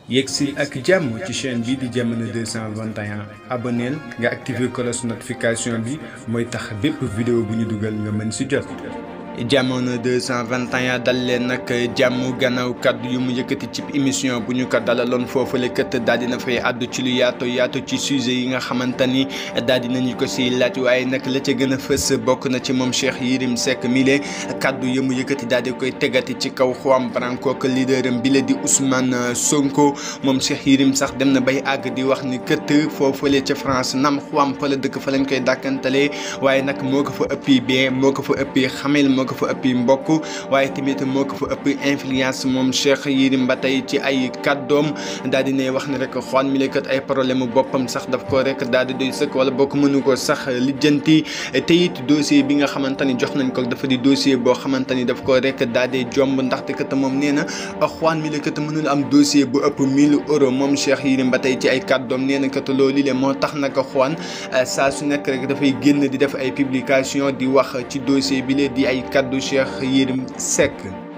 yegsil ak jàmm ci chaîne bi di Jamono 221 abonneel nga activer cloche notification bi mooy tax bépp vidéo bu ñu dugal nga mën ci jot. Jamono 221 dal leen nag jàmm gannaaw kaddu yu mu yëkkati ci émission bu ñu ko dalaloon foofule kët daal dina fay àddu ci lu yaatu ci sujet yi nga xamante ni daal dinañu ko si laaj waaye nag la ca gën a fës bokk na ci moom Cheikh Yérim Seck mile kaddu yu mu yëkkati daal di koy tegati ci kaw Juan Branco ak leaderam bi la di Ousmane Sonko moom Cheikh Yérim sax dem na bay àgg di wax ni kët foofule ca France nam Juan fa la dëkk fa lañ koy dàkkantalee waaye nag moo ko fa ëppi bien moo ko fa ëppi xamel moo ko fa ëppi mbokk waaye tamit moo ko fa ëpp influence moom Cheikh Yérim ba tey ci ay kàddoom daal di ne wax ne rek Juan mi kat ay problème boppam sax daf ko rek daal di doy sëkk wala bokk mënu ko sax lijjanti te it dossier bi nga xamante ni jox nañ ko dafa di dossier boo xamante ni daf ko rek daal di jomb ndaxte kat moom nee na Juan mi kat mënul am dossier bu ëpp 1000 euros moom Cheikh Yérim ba tey ci ay kàddoom nee na kat loolu le moo tax nag Juan saa su nekk rek dafay génn di def ay publication di wax ci dossier bi le di ay kaddu Cheikh Yérim Seck.